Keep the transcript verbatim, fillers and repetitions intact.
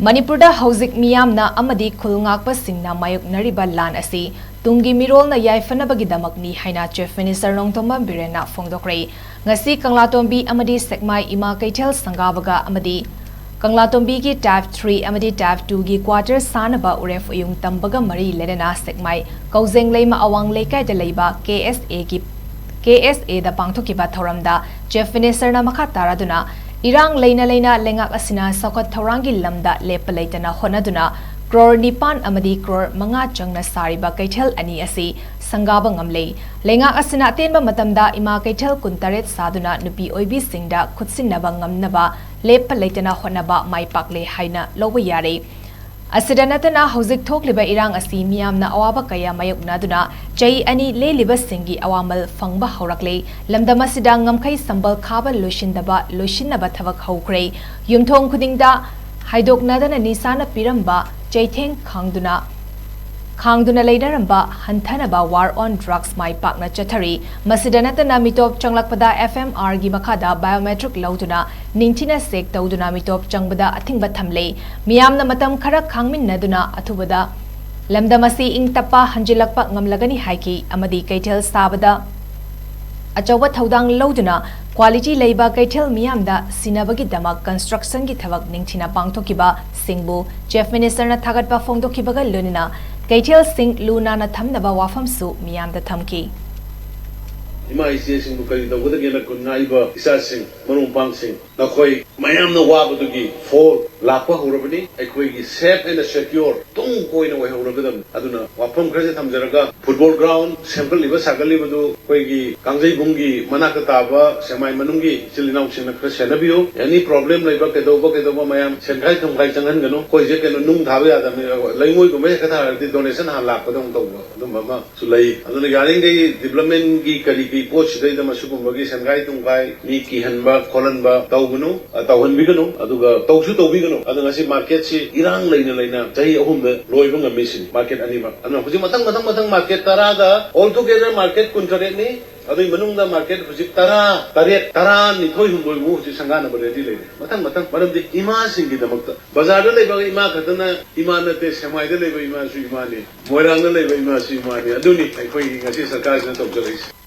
ꯃꯅꯤꯄꯨꯔꯗ ꯍꯧꯖꯤꯛ ꯃꯤꯌꯥꯝꯅ ꯑꯃꯗꯤ ꯈꯨꯜ ꯉꯥꯛꯄꯁꯤꯡꯅ ꯃꯥꯌꯣꯛꯅꯔꯤꯕ ꯂꯥꯟ ꯑꯁꯤ ꯇꯨꯡꯒꯤ ꯃꯤꯔꯣꯜꯅ ꯌꯥꯏꯐꯅꯕꯒꯤꯗꯃꯛꯅꯤ ꯍꯥꯏꯅ Chief Minister ꯅꯣꯡꯊꯣꯝꯕꯝ ꯕꯤꯔꯦꯟꯅ ꯐꯣꯡꯗꯣꯛꯈ꯭ꯔꯦ꯫ ꯉꯁꯤ ꯀꯪꯂꯥꯇꯣꯝꯕꯤ ꯑꯃꯗꯤ ꯁꯦꯛꯃꯥꯏ ꯏꯃꯥ ꯀꯩꯊꯦꯜ ꯁꯪꯒꯥꯕꯒ ꯑꯃꯗꯤ ꯀꯪꯂꯥꯇꯣꯝꯕꯤꯒꯤ Type three ꯑꯃꯗꯤ Type twoꯒꯤ quarter ꯁꯥꯅꯕ ꯎꯔꯦꯞ ꯎꯌꯨꯡ ꯇꯝꯕꯒ ꯃꯔꯤ ꯂꯩꯅꯅ ꯁꯦꯛꯃꯥꯏ ꯀꯧꯖꯦꯡ ꯂꯩꯃ ꯑꯋꯥꯡ ꯂꯩꯀꯥꯏꯗ ꯂꯩꯕ KSAꯒꯤ, KSAꯗ ꯄꯥꯡꯊꯣꯛꯈꯤꯕ ꯊꯧꯔꯝꯗ Chief Ministerꯅ ꯃꯈꯥ ꯇꯥꯔꯗꯨꯅ, ꯏꯔꯥꯡ ꯂꯩꯅ ꯂꯩꯅ ꯂꯩꯉꯥꯛ ꯑꯁꯤꯅ ꯆꯥꯎꯈꯠ ꯊꯧꯔꯥꯡꯒꯤ ꯂꯝꯗ ꯂꯦꯞꯄ ꯂꯩꯇꯅ ꯍꯣꯠꯅꯗꯨꯅ crore ꯅꯤꯄꯥꯟ ꯑꯃꯗꯤ crore ꯃꯉꯥ ꯆꯪꯅ ꯁꯥꯔꯤꯕ ꯀꯩꯊꯦꯜ ꯑꯅꯤ ꯑꯁꯤ ꯁꯪꯒꯥꯕ ꯉꯝꯂꯦ꯫ ꯂꯩꯉꯥꯛ ꯑꯁꯤꯅ ꯑꯇꯦꯟꯕ ꯃꯇꯝꯗ ꯏꯃꯥ ꯀꯩꯊꯦꯜ ꯀꯨꯟꯇꯔꯦꯠ ꯁꯥꯗꯨꯅ ꯅꯨꯄꯤ ꯑꯣꯏꯕꯤꯁꯤꯡꯗ ꯈꯨꯠꯁꯤꯟꯅꯕ ꯉꯝꯅꯕ ꯂꯦꯞꯄ ꯂꯩꯇꯅ ꯍꯣꯠꯅꯕ ꯃꯥꯏ ꯄꯥꯛꯂꯦ ꯍꯥꯏꯅ ꯂꯧꯕ ꯌꯥꯔꯦ꯫ ꯑꯁꯤꯗ ꯅꯠꯇꯅ ꯍꯧꯖꯤꯛ ꯊꯣꯛꯂꯤꯕ ꯏꯔꯥꯡ ꯑꯁꯤ ꯃꯤꯌꯥꯝꯅ ꯑꯋꯥꯕ ꯀꯌꯥ ꯃꯥꯌꯣꯛꯅꯗꯨꯅ ꯆꯍꯤ ꯑꯅꯤ ꯂꯦꯜꯂꯤꯕꯁꯤꯡꯒꯤ ꯑꯋꯥꯃꯜ ꯐꯪꯕ ꯍꯧꯔꯛꯂꯦ꯫ ꯂꯝꯗꯝ ꯑꯁꯤꯗ ꯉꯝꯈꯩ ꯁꯝꯕꯜ ꯈꯥꯕ ꯂꯣꯏꯁꯤꯟꯗꯕ, ꯂꯣꯏꯁꯤꯟꯅꯕ ꯊꯕꯛ ꯍꯧꯈ꯭ꯔꯦ꯫ ꯌꯨꯝꯊꯣꯡ ꯈꯨꯗꯤꯡꯗ ꯍꯥꯏꯗꯣꯛꯅꯗꯅ ꯅꯤꯁꯥꯅ ꯄꯤꯔꯝꯕ ꯆꯩꯊꯦꯡ ꯈꯥꯡꯗꯨꯅ, ꯈꯥꯡꯗꯨꯅ ꯂꯩꯅꯔꯝꯕ ꯍꯟꯊꯅꯕ war on drugs ꯃꯥꯏ ꯄꯥꯛꯅ ꯆꯠꯊꯔꯤ꯫ ꯃꯁꯤꯗ ꯅꯠꯇꯅ ꯃꯤꯇꯣꯞ ꯆꯪꯂꯛꯄꯗ FMRꯒꯤ ꯃꯈꯥꯗ biometric ꯂꯧꯗꯨꯅ ꯅꯤꯡꯊꯤꯅ check ꯇꯧꯗꯨꯅ ꯃꯤꯇꯣꯞ ꯆꯪꯕꯗ ꯑꯊꯤꯡꯕ ꯊꯝꯂꯦ꯫ ꯃꯤꯌꯥꯝꯅ ꯃꯇꯝ ꯈꯔ ꯈꯥꯡꯃꯤꯟꯅꯗꯨꯅ ꯑꯊꯨꯕꯗ ꯂꯝꯗꯝ ꯑꯁꯤ ꯏꯪ ꯇꯞꯄ ꯍꯟꯖꯤꯜꯂꯛꯄ ꯉꯝꯂꯒꯅꯤ ꯍꯥꯏꯈꯤ ꯑꯃꯗꯤ ꯀꯩꯊꯦꯜ ꯁꯥꯕꯗ ꯑꯆꯧꯕ ꯊꯧꯗꯥꯡ ꯂꯧꯗꯨꯅ quality ꯂꯩꯕ ꯀꯩꯊꯦꯜ ꯃꯤꯌꯥꯝꯗ ꯁꯤꯟꯅꯕꯒꯤꯗꯃꯛ constructionꯒꯤ ꯊꯕꯛ ꯅꯤꯡꯊꯤꯅ ꯄꯥꯡꯊꯣꯛꯈꯤꯕꯁꯤꯡꯕꯨ Chief Ministerꯅ ꯊꯥꯒꯠꯄ ꯐꯣꯡꯗꯣꯛꯈꯤꯕꯒ ꯂꯣꯏꯅꯅ ꯀꯩꯊꯦꯜꯁꯤꯡ ꯂꯨ ꯅꯥꯟꯅ ꯊꯝꯅꯕ ꯋꯥꯐꯝꯁꯨ ꯃꯤꯌꯥꯝꯗ ꯊꯝꯈꯤ꯫ ꯏꯃꯥ ꯏꯆꯦꯁꯤꯡꯕꯨ ꯀꯔꯤ ꯇꯧꯒꯗꯒꯦꯅ ꯈꯨꯟ ꯉꯥꯛꯏꯕ ꯏꯆꯥꯁꯤꯡ, ꯃꯔꯨꯞ ꯃꯄꯥꯡꯁꯤꯡ, ꯅꯈꯣꯏ ꯃꯌꯥꯝꯅ ꯋꯥꯕꯗꯨꯒꯤ ꯐꯣꯜ ꯂꯥꯛꯄ ꯍꯧꯔꯕꯅꯤ꯫ ꯑꯩꯈꯣꯏꯒꯤ safe and secure ꯇꯨꯡ ꯀꯣꯏꯅ ꯑꯣꯏꯍꯧꯔꯒꯗꯕꯅꯤ꯫ ꯑꯗꯨꯅ ꯋꯥꯐꯝ ꯈꯔꯁꯦ ꯊꯝꯖꯔꯒ, football ground ꯁꯦꯝꯒꯠꯂꯤꯕ ꯁꯥꯒꯠꯂꯤꯕꯗꯨ ꯑꯩꯈꯣꯏꯒꯤ ꯀꯥꯡꯖꯩꯕꯨꯡꯒꯤ ꯃꯅꯥꯛꯇ ꯇꯥꯕ ꯁꯦꯛꯃꯥꯏ ꯃꯅꯨꯡꯒꯤ ꯏꯆꯤꯜ ꯏꯅꯥꯎꯁꯤꯡꯅ ꯈꯔ ꯁꯦꯟꯅꯕꯤꯌꯨ꯫ Any problem ꯂꯩꯕ ꯀꯩꯗꯧꯕ ꯀꯩꯗꯧꯕ ꯃꯌꯥꯝ ꯁꯦꯟꯈꯥꯏ ꯊꯨꯝꯈꯥꯏ ꯆꯪꯍꯟꯒꯅꯨ꯫ ꯑꯩꯈꯣꯏꯁꯦ ꯀꯩꯅꯣ, ꯅꯨꯡ ꯊꯥꯕ ꯌꯥꯗꯕꯅꯤ, ꯂꯩꯉꯣꯏꯒꯨꯝꯕ ꯍꯦꯛꯇ ꯊꯥꯔꯗꯤ donation ꯍꯥꯟꯅ ꯂꯥꯛꯄꯗꯧꯅ ꯇꯧꯕ ꯑꯗꯨꯝꯕ ꯑꯃ ꯁꯨ ꯂꯩ꯫ ꯑꯗꯨꯅ ꯌꯥꯔꯤꯈꯩ developmentꯒꯤ ꯀꯔꯤ ꯀꯔꯤ ꯄꯣꯠꯁꯤꯗꯩꯗ ꯃꯁꯤꯒꯨꯝꯕꯒꯤ ꯁꯦꯟꯒꯥꯏ ꯇꯨꯝꯒꯥꯏ, ꯃꯤ ꯀꯤꯍꯟꯕ ꯈꯣꯠꯍꯟꯕ ꯇꯧꯒꯅꯨ, ꯑ, ꯇꯧꯍꯟꯕꯤꯒꯅꯨ, ꯑꯗꯨꯒ ꯇꯧꯁꯨ ꯇꯧꯕꯤꯒꯅꯨ꯫ ꯑꯗꯨ ꯉꯁꯤ marketꯁꯤ ꯏꯔꯥꯡ ꯂꯩꯅ ꯂꯩꯅ ꯆꯍꯤ ꯑꯍꯨꯝꯗ ꯂꯣꯏꯕ ꯉꯝꯃꯤꯁꯤꯅꯤ, market ꯑꯅꯤꯃꯛ꯫ ꯑꯗꯨꯅ ꯍꯧꯖꯤꯛ ꯃꯊꯪ ꯃꯊꯪ ꯃꯊꯪ market ꯇꯔꯥꯗ, all together market ꯀꯨꯟꯇꯔꯦꯠꯅꯤ꯫ ꯑꯗꯨꯒꯤ ꯃꯅꯨꯡꯗ ꯃꯥꯔꯀꯦꯠ ꯍꯧꯖꯤꯛ ꯇꯔꯥ ꯇꯔꯦꯠ, ꯇꯔꯥ ꯅꯤꯊꯣꯏ, ꯍꯨꯝꯗꯣꯏꯃꯨꯛ ꯍꯧꯖꯤꯛ ꯁꯪꯒꯥꯅꯕ ꯔꯦꯗꯤ ꯂꯩꯔꯦ꯫ ꯃꯊꯪ ꯃꯊꯪ, ꯃꯔꯝꯗꯤ ꯏꯃꯥꯁꯤꯡꯒꯤꯗꯃꯛꯇ ꯕꯖꯥꯔꯗ ꯂꯩꯕ ꯏꯃꯥ ꯈꯛꯇꯅ ꯏꯃꯥ ꯅꯠꯇꯦ, ꯁꯦꯛꯃꯥꯏꯗ ꯂꯩꯕ ꯏꯃꯥꯁꯨ ꯏꯃꯥꯅꯤ, ꯃꯣꯏꯔꯥꯡꯗ ꯂꯩꯕ ꯏꯃꯥꯁꯨ ꯏꯃꯥꯅꯤ꯫ ꯑꯗꯨꯅꯤ ꯑꯩꯈꯣꯏꯒꯤ ꯉꯁꯤ ꯁꯔꯀꯥꯔꯁꯤꯅ ꯇꯧꯖꯔꯛꯏꯁꯦ꯫